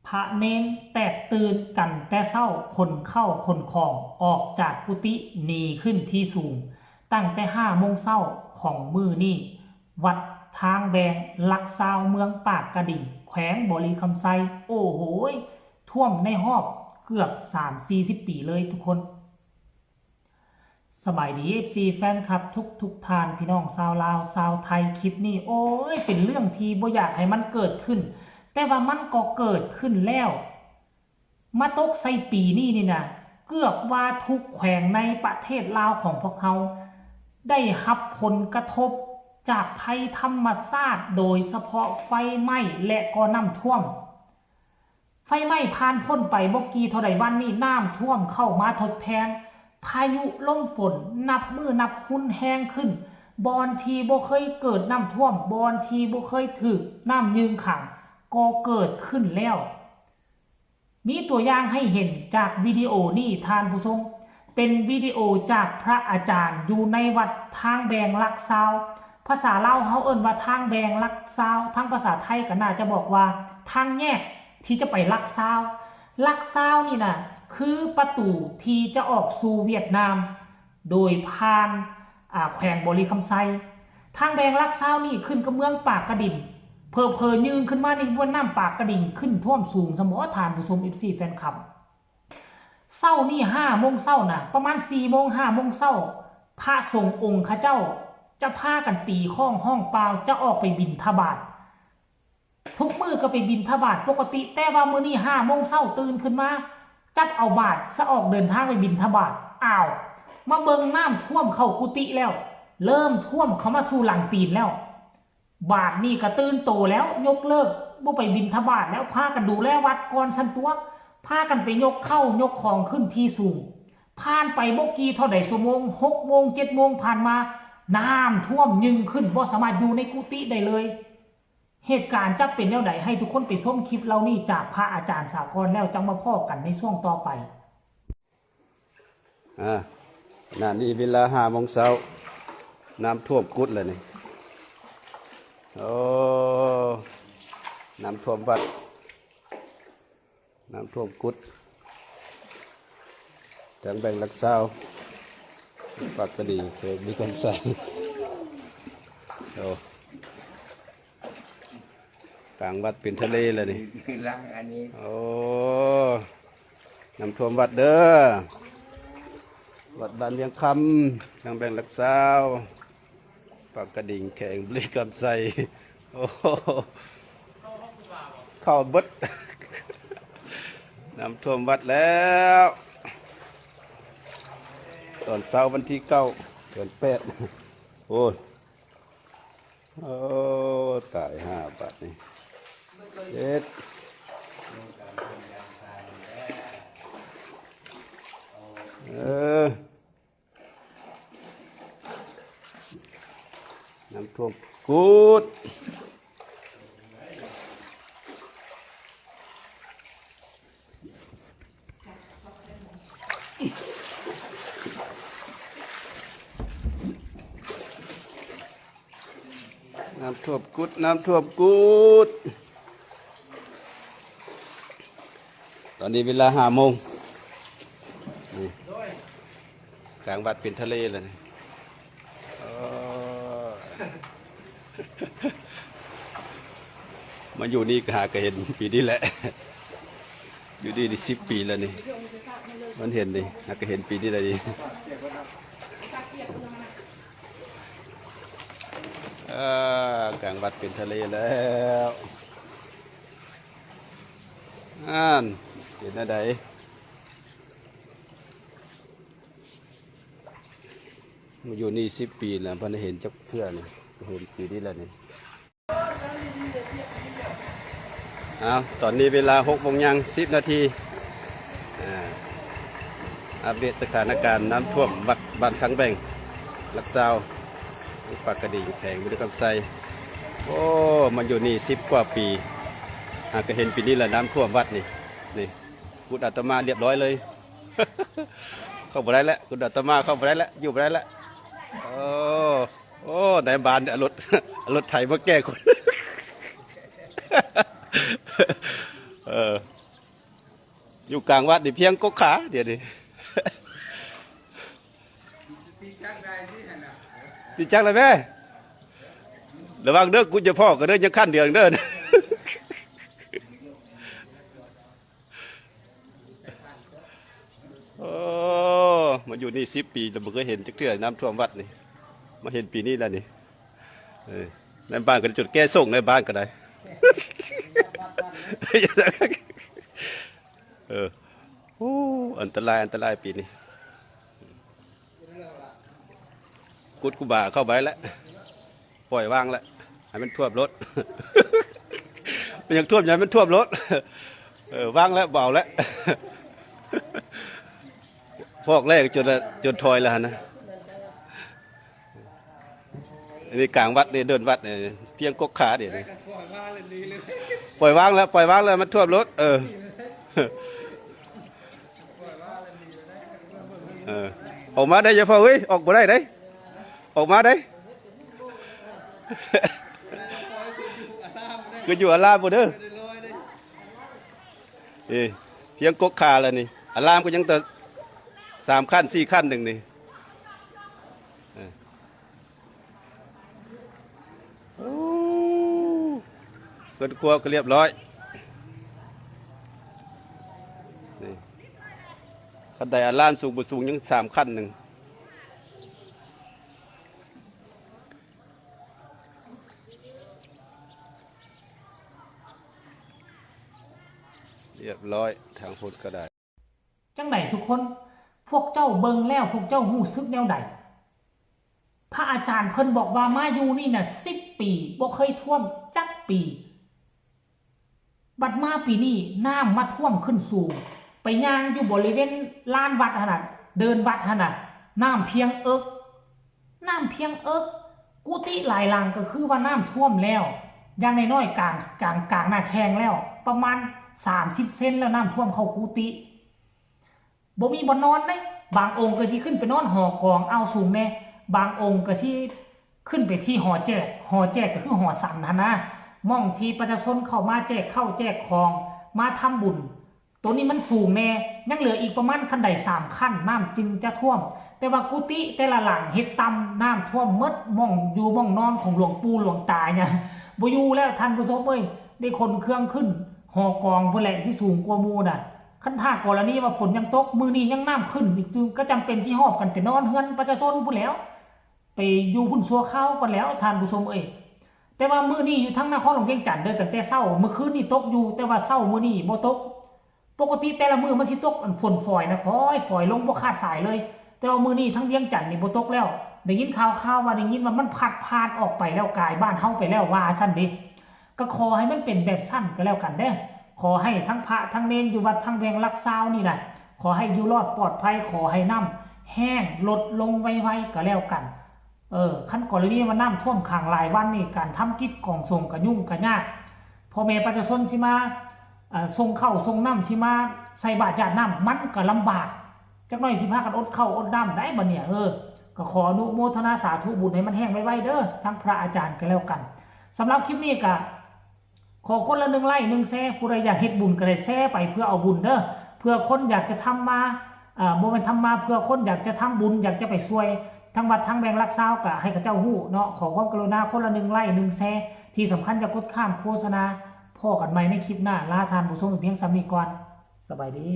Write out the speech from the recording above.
ພະເນນແຕກຕື່ນກັນແຕ່ເຊົ້າ ຂົນເຂົ້າຂົນຂອງອອກຈາກກຸຕິ ໜີຂຶ້ນທີ່ສູງ. ຕັ້ງແຕ່ຫ້າໂມງເຊົ້າຂອງມື້ນີ້ ວັດທາງແບງຫຼັກຊາວ ເມືອງປາກກະດິງ ແຂວງບໍລິຄຳໄຊ ໂອ້ໂຫຍ ຖ້ວມໃນຮອບເກືອບສາມສີ່ສິບປີເລີຍທຸກຄົນ. ສະບາຍດີ ເອັຟຊີ ແຟນຄລັບທຸກໆທ່ານ ພີ່ນ້ອງຊາວລາວ ຊາວໄທ ຄລິບນີ້ ໂອ້ຍ ເປັນເລື່ອງທີ່ບໍ່ຢາກໃຫ້ມັນເກີດຂຶ້ນ ແຕ່ວ່າມັນກໍເກີດຂຶ້ນແລ້ວ. ມາຕົກໃສ່ປີນີ້ນີ້ນະ ເກືອບວ່າທຸກແຂວງໃນປະເທດລາວຂອງພວກເຮົາ ໄດ້ຮັບຜົນກະທົບຈາກໄພທຳມະຊາດ ໂດຍສະເພາະໄຟໄໝ້ ແລະ ກໍນ້ຳຖ້ວມ. ໄຟໄໝ້ຜ່ານພົ້ນໄປບໍ່ກີ່ເທົ່າໃດວັນນີ້ ນ້ຳຖ້ວມເຂົ້າມາທົດແທນ, ພາຍຸລົມຝົນນັບມື້ນັບຮຸນແຮງຂຶ້ນ, ບ່ອນທີ່ບໍ່ເຄີຍເກີດນ້ຳຖ້ວມ, ບ່ອນທີ່ບໍ່ເຄີຍຖືກນ້ຳຍຶ່ງຂັງ ກໍເກີດຂຶ້ນແລ້ວ. ມີຕົວຢ່າງໃຫ້ເຫັນຈາກວິດີໂອນີ້ທ່ານຜູ້ຊົມ, ເປັນວິດີໂອຈາກພະອາຈານຢູ່ໃນວັດທາງແບງຫຼັກຊາວ. ພາສາລາວເຮົາເອີ້ນວ່າທາງແບງຫຼັກຊາວ, ທາງພາສາໄທກໍໜ້າຈະບອກວ່າທາງແຍກທີ່ຈະໄປຫຼັກຊາວ. ຫຼັກຊາວນີ້ນະ ຄືປະຕູທີ່ຈະອອກສູ່ຫວຽດນາມ ໂດຍຜ່ານ ອາ ແຂວງບໍລິຄຳໄຊ. ທາງແບງຫຼັກຊາວນີ້ຂຶ້ນກັບເມືອງປາກກະດິງ, ເຜີໆຍື່ນຂຶ້ນມານີ້ ນ້ຳປາກກະດິງຂຶ້ນຖ້ວມສູງຊັ້ນບໍ ທ່ານຜູ້ຊົມ ເອັຟຊີ ແຟນຄລັບ. ເຊົ້ານີ້ຫ້າໂມງເຊົ້ານະ, ປະມານສີ່ໂມງ ຫ້າໂມງເຊົ້າ ພະສົງອົງເຂົາເຈົ້າຈະພາກັນຕີຄ້ອງຮ້ອງປ່າວ ຈະອອກໄປບິນທະບາດ. ທຸກມື້ກໍໄປບິນທະບາດປົກກະຕິ, ແຕ່ວ່າມື້ນີ້ຫ້າໂມງເຊົ້າຕື່ນຂຶ້ນມາ ຈັບເອົາບາດ ສະອອກເດີນທາງໄປບິນທະບາດ. ອ້າວ ມາເບິ່ງນ້ຳຖ້ວມເຂົ້າກຸຕິແລ້ວ, ເລີ່ມຖ້ວມເຂົ້າມາສູ່ຫຼັງຕີນແລ້ວ. ບາດນີ້ກໍຕື່ນໂຕແລ້ວ, ຍົກເລີກ ບໍ່ໄປບິນທະບາດແລ້ວ, ພາກັນດູແລວັດກ່ອນຊັ້ນຕົວະ, ພາກັນໄປຍົກເຂົ້າຍົກຂອງຂຶ້ນທີ່ສູງ. ຜ່ານໄປບໍ່ກີ່ເທົ່າໃດຊົ່ວໂມງ, ຫົກໂມງ ເຈັດໂມງຜ່ານມາ, ນ້ຳຖ້ວມຍຶ່ງຂຶ້ນ, ບໍ່ສາມາດຢູ່ໃນກຸຕິໄດ້ເລີຍ. ເຫດການຈະເປັນແນວໃດ ໃຫ້ທຸກຄົນໄປຊົມຄລິບເຫຼົ່ານີ້ຈາກພະອາຈານສາກອນ ແລ້ວຈັ່ງມາພໍ້ກັນໃນຊ່ວງຕໍ່ໄປ. ອາ ຂະນະນີ້ເວລາຫ້າໂມງເຊົ້າ ນ້ຳຖ້ວມກຸດແລ້ວນີ້. ໂອ້ ນ້ຳຖ້ວມວັດ ນ້ຳຖ້ວມກຸດ ທາງແບງຫຼັກຊາວ ປາກກະດິງ ແຂວງບໍລິຄຳໄຊ. ໂອ້ ກາງວັດເປັນທະເລແລ້ວນີ້. ຫຼັງອັນນີ້ ໂອ້ ນ້ຳຖ້ວມວັດເດີ ວັດບ້ານວຽງຄຳ ທາງແບງຫຼັກຊາວ ປາກກະດິງ ແຂວງບໍລິຄຳໄຊ. ໂອ້ ເຂົ້າເບິດ ນ້ຳຖ້ວມວັດແລ້ວ ຕອນເຊົ້າວັນທີເກົ້າ ເດືອນແປດ. ໂອ້ຍ ໂອ້ ຕາຍຫ່າບາດນີ້ ເຊັດ ເອີ ນ້ຳຖ້ວມກຸດ ນ້ຳຖ້ວມກຸດ ນ້ຳຖ້ວມກຸດ. ຕອນນີ້ເວລາຫ້າໂມງ ນີ້ ກາງວັດເປັນທະເລແລ້ວນີ້. ເອີ ມາຢູ່ນີ້ກໍຫາກໍເຫັນປີນີ້ແຫຼະ ຢູ່ນີ້ໄດ້ສິບປີແລ້ວນີ້ ມັນເຫັນນີ້ ຫາກະເຫັນປີນີ້ແຫຼະນີ້. ເອີ ກາງວັດເປັນທະເລແລ້ວ ອັນ ເປັນແນວໃດ? ມາຢູ່ນີ້ສິບປີແລ້ວ ບໍ່ໄດ້ເຫັນຈັກເທື່ອນີ້ ເຫັນປີນີ້ແຫຼະນີ້. ເອົາ ຕອນນີ້ເວລາຫົກໂມງຍ່າງສິບນາທີ ອາ ອັບເດດສະຖານະການນ້ຳຖ້ວມວັດບ້ານທາງແບງ ຫຼັກຊາວ ປາກກະດິງ ແຂວງບໍລິຄຳໄຊ. ໂອ້ ມາຢູ່ນີ້ສິບກວ່າປີ ຫາກະເຫັນປີນີ້ລະ ນ້ຳຖ້ວມວັດນີ້ ນີ້ ກຸດອາດຕະມາລຽບຮ້ອຍເລີຍ. ເຂົ້າບໍ່ໄດ້ແລ້ວ ຄຸນອາດຕະມາເຂົ້າບໍ່ໄດ້ແລ້ວ ຢູ່ບໍ່ໄດ້ແລ້ວ. ໂອ້ ໂອ້ ນາຍບ້ານເອົາລົດ ເອົາລົດໄຖມາແກ່ຄົນ. ເອີ ຢູ່ກາງວັດນີ້ພຽງກົກຂາດຽວນີ້. ຕິດຈັກໄດ້ຕິຫັ້ນນະ ຕິດຈັກແລ້ວແມ້. ລະວັງເດີ ກູຈະພໍ້ກັນເດີ ຍັງຂັ້ນດຽວເດີ. ໂອ້ ມາຢູ່ນີ້ສິບປີແລ້ວ ບໍ່ເຄີຍເຫັນຈັກເທື່ອນ້ຳຖ້ວມວັດນີ້ ມາເຫັນປີນີ້ແລ້ວນີ້. ເອີ ໃນບ້ານກໍໄດ້ຈົດແກ້ສົ່ງ ໃນບ້ານກໍໄດ້. ເອີ ເອີ ໂອ້ ອັນຕະລາຍ ອັນຕະລາຍປີນີ້. ກຸດຄູບາເຂົ້າໄປແລ້ວ ປ່ອຍວາງແລ້ວ ໃຫ້ມັນຖ້ວມໂລດ. ມັນຢາກຖ້ວມ ໃຫ້ມັນຖ້ວມໂລດ. ເອີ ວາງແລ້ວ ບໍ່ເອົາແລ້ວ. ພອກແລກຈົນ ຈົນຖອຍແລ້ວຫັ້ນນະ. ອັນນີ້ກາງວັດນີ້ ເດີ່ນວັດນີ້ ພຽງກົກຂາດຽວນີ້. ປ່ອຍວາງແລ້ວ ປ່ອຍວາງແລ້ວ ມັນຖ້ວມໂລດ. ເອີ ເອີ ອອກມາໄດ້ ຢ່າຟ້າວເອີຍ ອອກບໍ່ໄດ້ເດ້ ອອກມາໄດ້. ຄືຢູ່ອາລາມພຸ້ນເດີ. ເອີ ພຽງກົກຂາແລ້ວນີ້ ອາລາມກໍຍັງແຕ່ສາມຂັ້ນສີ່ຂັ້ນໜຶ່ງນີ້. ເອີ ໂອ້ ເຮືອນຄົວກໍລຽບຮ້ອຍນີ້. ຄັນໄດອາລາມສູງບໍ່ສູງ ຍັງສາມຂັ້ນໜຶ່ງ. ລຽບຮ້ອຍ ທາງພຸ້ນກໍໄດ້. ຈັ່ງໃດທຸກຄົນ? ພວກເຈົ້າເບິ່ງແລ້ວ ພວກເຈົ້າຮູ້ສຶກແນວໃດ? ພະອາຈານເພິ່ນບອກວ່າມາຢູ່ນີ້ນະສິບປີ ບໍ່ເຄີຍຖ້ວມຈັກປີ. ບັດມາປີນີ້ນ້ຳມາຖ້ວມຂຶ້ນສູງ. ໄປຍ່າງຢູ່ບໍລິເວນລານວັດຫັ້ນນະ ເດີ່ນວັດຫັ້ນນະ ນ້ຳພຽງເອິກ. ນ້ຳພຽງເອິກ. ກຸຕິຫຼາຍຫຼັງກໍຄືວ່ານ້ຳຖ້ວມແລ້ວ. ຢ່າງໜ້ອຍໆ ກາງ ກາງ ກາງໜ້າແຂ້ງແລ້ວ ປະມານສາມສິບເຊັນແລ້ວ ນ້ຳຖ້ວມເຂົ້າກຸຕິ. ບໍ່ມີບ່ອນນອນເດ້. ບາງອົງກໍຊິຂຶ້ນໄປນອນຫໍກອງ ເອົາສູງແດ່. ບາງອົງກໍຊິຂຶ້ນໄປທີ່ຫໍແຈກ. ຫໍແຈກກໍຄືຫໍສັນຫັ້ນນະ ໝ່ອງທີ່ປະຊາຊົນເຂົ້າມາແຈກເຂົ້າແຈກຂອງ ມາທຳບຸນ. ໂຕນີ້ມັນສູງແດ່. ຍັງເຫຼືອອີກປະມານຂັ້ນໄດສາມຂັ້ນ ນ້ຳຈຶ່ງຈະຖ້ວມ. ແຕ່ວ່າກຸຕິແຕ່ລະຫຼັງເຮັດຕ່ຳ ນ້ຳຖ້ວມໝົດ. ໝ່ອງຢູ່ໝ່ອງນອນຂອງຫຼວງປູ່ຫຼວງຕາຫຍັງບໍ່ຢູ່ແລ້ວ ທ່ານຜູ້ຊົມເອີຍ. ໄດ້ຂົນເຄື່ອງຂຶ້ນຫໍກອງພຸ້ນແຫຼະ ຊິສູງກວ່າໝູ່ນະ. ຄັນຖ້າກໍລະນີວ່າຝົນຍັງຕົກ ມື້ນີ້ຍັງນ້ຳຂຶ້ນອີກ ຈຶ່ງກໍຈຳເປັນຊິຫອບກັນໄປນອນເຮືອນປະຊາຊົນພຸ້ນແຫຼ້ວ ໄປຢູ່ພຸ້ນຊົ່ວຄາວກ່ອນແຫຼ້ວ ທ່ານຜູ້ຊົມເອີຍ. ແຕ່ວ່າມື້ນີ້ຢູ່ທາງນະຄອນຫຼວງວຽງຈັນເດີ ຕັ້ງແຕ່ເຊົ້າ ມື້ຄືນນີ້ຕົກຢູ່ ແຕ່ວ່າເຊົ້າມື້ນີ້ບໍ່ຕົກ. ປົກກະຕິແຕ່ລະມື້ມັນຊິຕົກ ອັນຝົນຝອຍນະ ຝອຍ ຝອຍລົງບໍ່ຂາດສາຍເລີຍ. ແຕ່ວ່າມື້ນີ້ທາງວຽງຈັນນີ້ບໍ່ຕົກແລ້ວ. ໄດ້ຍິນຂ່າວໆວ່າ ໄດ້ຍິນວ່າມັນພັດຜ່ານອອກໄປແລ້ວ ກາຍບ້ານເຮົາໄປແລ້ວ ວ່າຊັ້ນເດ. ກໍຂໍໃຫ້ມັນເປັນແບບຊັ້ນກໍແລ້ວກັນເດີ້. ຂໍໃຫ້ທັງພະທັງເນນຢູ່ວັດທາງແວງຫຼັກຊາວນີ້ນະ ຂໍໃຫ້ຢູ່ລອດປອດໄພ, ຂໍໃຫ້ນ້ຳແຫ້ງລົດລົງໄວໆກໍແລ້ວກັນ. ເອີ ຄັນກໍລະນີວ່ານ້ຳຖ້ວມຂັງຫຼາຍວັນນີ້ ການທຳກິດຂອງສົງກໍຫຍຸ້ງກໍຍາກ. ພໍ່ແມ່ປະຊາຊົນຊິມາ ເອີ ສົ່ງເຂົ້າສົ່ງນ້ຳ ຊິມາໃສ່ບາດຢາດນ້ຳ ມັນກໍລຳບາກ. ຈັກໜ້ອຍຊິພາກັນອົດເຂົ້າອົດນ້ຳໄດ໋ບັດນີ້. ເອີ ກໍຂໍອະນຸໂມທະນາສາທຸບຸນໃຫ້ມັນແຫ້ງໄວໆເດີ້ ທັງພະອາຈານກໍແລ້ວກັນ. ສຳລັບຄລິບນີ້ກໍ ຂໍຄົນລະໜຶ່ງໄລ້ ໜຶ່ງແຊ. ຜູ້ໃດຢາກເຮັດບຸນກໍໄດ້ແຊໄປເພື່ອເອົາບຸນເດີ້ ເພື່ອຄົນຢາກຈະທຳມາ ເອີ ບໍ່ແມ່ນທຳມາ ເພື່ອຄົນຢາກຈະທຳບຸນ ຢາກຈະໄປຊ່ວຍທາງວັດທາງແວງຫຼັກຊາວ ກໍໃຫ້ເຂົາເຈົ້າຮູ້ເນາະ. ຂໍຄວາມກະລຸນາຄົນລະໜຶ່ງໄລ້ ໜຶ່ງແຊ. ທີ່ສຳຄັນຢ່າກົດຂ້າມໂຄສະນາ. ພໍ້ກັນໃໝ່ໃນຄລິບໜ້າ. ລາທ່ານຜູ້ຊົມພຽງສ່ຳນີ້ກ່ອນ. ສະບາຍດີ.